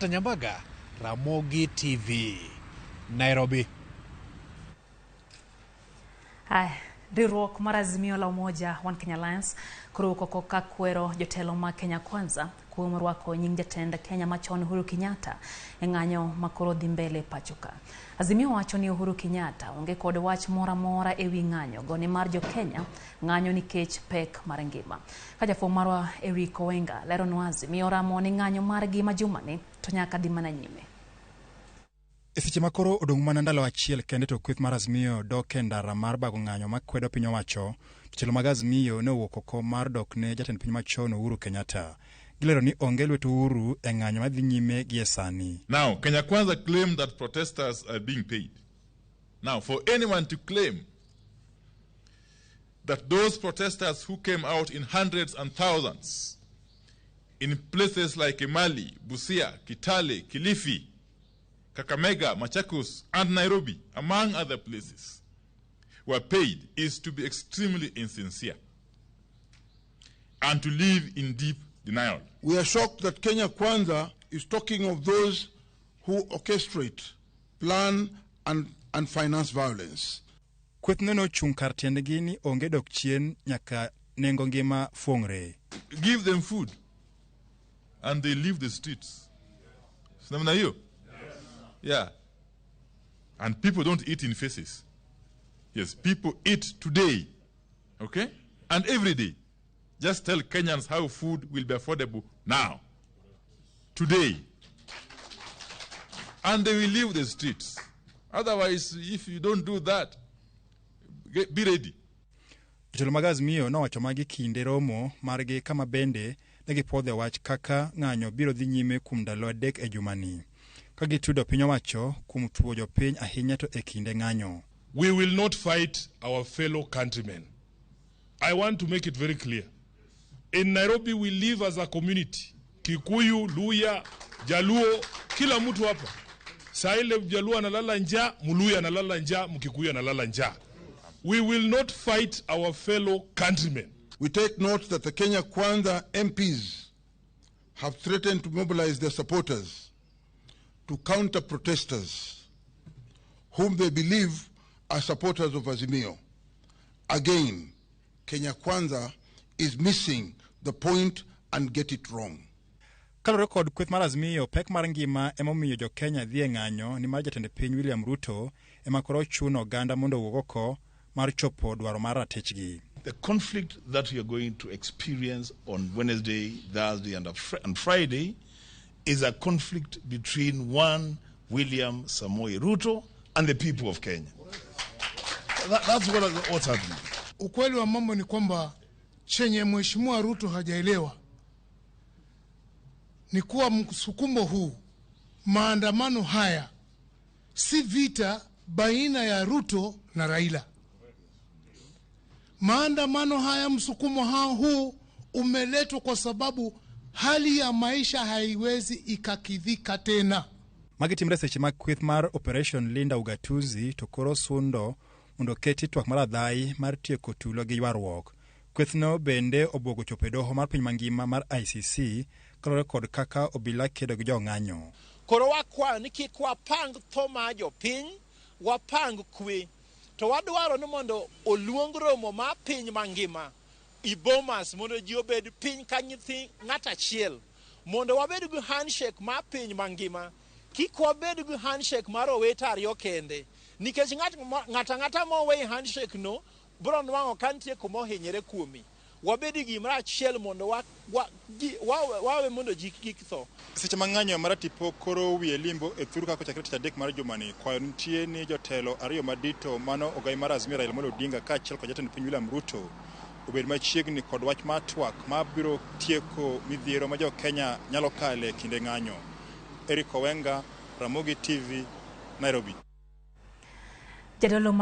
Nyambaga, Ramogi TV, Nairobi. Haya, riwruok mar Azimio la Umoja One Kenya Alliance koro owuok oko ka kwero jotelo mag Kenya Kwanza kuom rwako nying jatend Kenya machon Uhuru Kenyatta e ng'anyo ma koro dhi mbele pacho ka. Azimio wacho ni Uhuru Kenyatta onge kod wach moro amora e wi ng'anyo go nimar jo Kenya ng'anyo nikech pek mar ngima. Ka jafwambo marwa Eric Owenga leronwa Azimio ramo ni ng'anyo margi ma jumani to nyaka dhi mana nyime. E seche ma koro odong' mana ndalo achiel kende to kweth mar Azimio dok e ndara mar bago ng'anyo makwedo piny owacho, jotelo mag Azimio ne owuok oko mar dok ne jatend piny machon Uhuru Kenyatta. Gilero ni onge lwet Uhuru e ng'anyo madhi nyime gie sani. Now, Kenya Kwanza claim that protesters are being paid. Now, for anyone to claim that those protesters who came out in hundreds and thousands in places like Emali, Busia, Kitale, Kilifi, Kakamega, Machakos, and Nairobi, among other places, were paid is to be extremely insincere and to live in deep denial. We are shocked that Kenya Kwanza is talking of those who orchestrate, plan, and finance violence. Kwethno ne ochung' kar tiendgi ni onge dok chien nyaka nengo ngima fuong're. Give them food and they leave the streets. Namna hiyo? Yeah. And people don't eat in faces. Yes, people eat today. Okay? And every day. Just tell Kenyans how food will be affordable now. Today. And they will leave the streets. Otherwise, if you don't do that, be ready. Jotelo mag Azimio nowacho magi kinde romo margi kama bende ne gipuodhe wach kaka ng'anyo biro dhi nyime kuom ndalo 3 e jumani. Ka gitudo piny owacho kuom thuo jopiny ahinya to e kinde ng'anyo. We will not fight our fellow countrymen. I want to make it very clear. In Nairobi we live as a community. Kikuyu, Luya, Jaluo, kila mtu hapa. Saa ile Jaluo analala njaa, Mluya analala njaa, Mkikuyu analala njaa. We will not fight our fellow countrymen. We take note that the Kenya Kwanza MPs have threatened to mobilize their supporters to counter protesters whom they believe are supporters of Azimio. Again, Kenya Kwanza is missing the point and get it wrong. Kaluwore kod kweth mar Azimio, pek mar ngima emomiyo jo Kenya dhi e ng'anyo nimar jatend piny William Ruto ema koro chuno oganda mondo owuog oko mar chopo dwaro mar ratichgi. The conflict that we are going to experience on Wednesday, Thursday and Friday is a conflict between one William Samoei Ruto and the people of Kenya. That's what's happening. Ukweli wa mambo ni kwamba chenye Mheshimiwa Ruto hajaelewa ni kuwa msukumo huu, maandamano haya si vita baina ya Ruto na Raila. Maandamano haya, msukumo huu umeletwa kwa sababu hali ya maisha haiwezi ikakidhika tena. Magi timre seche mag kweth mar Operation Linda Ugatuzi to koro sundo mondo keti twak mar adhai mar tieko tulo gi ywaruok. Kwethno bende obwogo chopo e doho mar piny mangima mar ICC kaluwore kod kaka obila kedo gi jong'anyo. Koro wakwayo ni kik wapang tho mar jopiny, wapang kwe. To wadwaro ni mondo oluong romo mar piny mangima i Bomas mondo ji obed piny ka nyithi ng'at achiel. Mondo wabed gi handshake mar piny mangima. Kik wabed gi handshake mar owete ariyo kende. Nikech ng'at ang'ata ma owe handshake no biro nwang'o ka nitie kuma ohinyore kuome. Wabed gi gimoro achiel mondo wawe mondo ji kik tho. Seche ma ng'anyo mar tipo koro wiye limbo e thur kaka ochakre tich adek mar jumani, kwayo nitie ni jotelo ariyo madito mano ogai mar Azimio Raila Amolo Odinga kaachiel kod jatend piny William Ruto obed machiegni kod wach mar twak mabiro tieko midhiero ma jo Kenya nyalo kale kinde ng'anyo. Eric Owenga, Ramogi TV, Nairobi. Jadolo